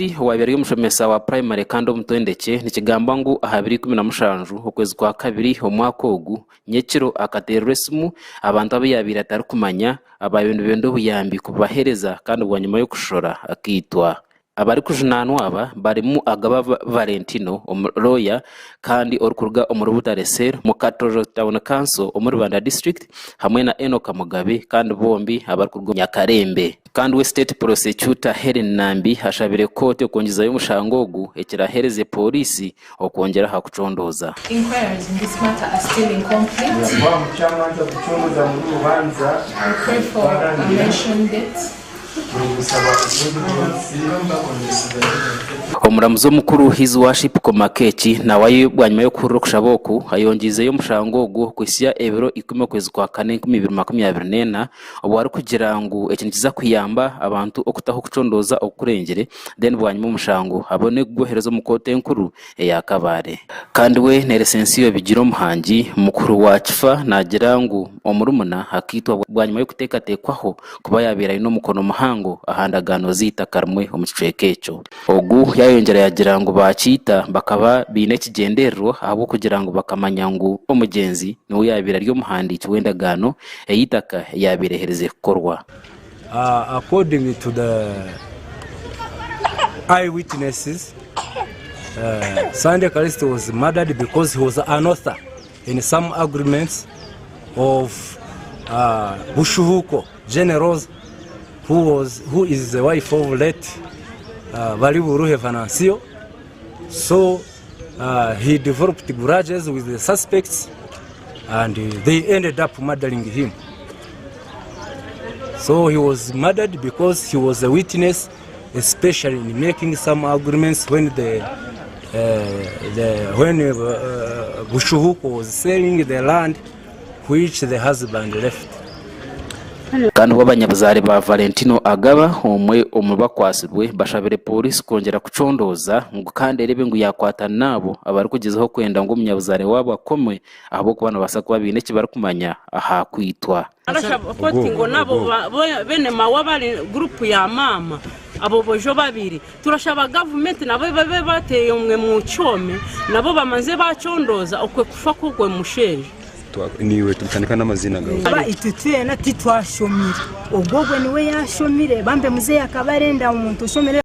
Kalisiti owaabaire ari omushomesa wa purayimare kandi omutendekye nikigambwa ngu aha biro 17 okwezi kwa kabiri omwaka ogu, nyekiro akateererwa esimu abantu abu yaabaire atarikumanya abaabaire nibenda obuyambi kububaheereza kandi bwanyima y'okushora akaitwa. Abarikujunaanwa aba barimu Agaba Valentino, omulooya kandi orikuruga omuri Butare Cell omu Katojo Town Council omuri Ibanda District hamwe na Enock Mugabe kandi bombi abarikuruga Nyakarembe. Kandi we State Prosecutor Hellen Nambi ashabire kooti okwongyezayo omushango ogu ekiraheereze Pooriisi okwongyera aha kucondooza. Inquiries in this matter are still incomplete. Wa mucamanza kucondooza muri rubanja We pray for a mention date. Ningusaba ogundi munsi. Omuramuzi omukuru His Worship Komakech nawe bwanyima y'okuhurira okushaba oku, ayongyeizeyo omushango ogu okuhitsya ebiro ikumi okwezi kwa kana 2024 obu arikugira ngu eki nikiza kuyamba abantu okutaho okucondooza okukurengire then bwanyima omushango abone kugwohereza omu kooti enkuru eya Kabale. Kandi we Neresensiyo Bigiromuhangi, mukuru wa Kifa naagira ngu omurumuna akaitwa bwanyima y'okuteekateekwaho kuba yaabaire aine omukono muhango aha ndagaano z'eitaka rimwe omu kicweka ekyo. Ogu yaayongyera yaagira ngu baakiita bakaba baine ekigyendererwa ahabw'okugira ngu bakamanya ngu omugyenzi niwe yaabaire ari omuhandiiki w'endagaano ey'eitaka eyaabaire eherize kukorwa. According to the eyewitnesses, Sunday Callist was murdered because he was an author in some agreements of Bushuhuko Generals who was who is the wife of late Baliburuhe Venancio. So he developed grudges with the suspects and they ended up murdering him. So he was murdered because he was a witness, especially in making some agreements when the, the when Bushuhuko was selling the land which the husband left. Kandi bo abanyabuzaare ba Valentino Agaba, omwe omu bakwatsirwe, bashabire pooriisi kwongyera kucondooza ngu kandi ereebe ngu yaakwata n'abo abarikugyezaho kwenda ngu omunyabuzaare waabo akomwe ahabw'okuba nibabaasa kuba baine eki barikumanya aha kwitwa. Arashaba koti ngu nabo bene mawe abari gurupu ya maama abo bojo babiri turashaba gavumenti nabo babe bateire omwe mu kyome nabo bamanze bacondooza okwe kufa kwogwe musheija. Niiwe tutandika n'amaziina gaawe. Aba itwe twena titwashomire, ogwo ogwe niwe yashomire bambe muzeeyi akaba arenda omuntu oshomire.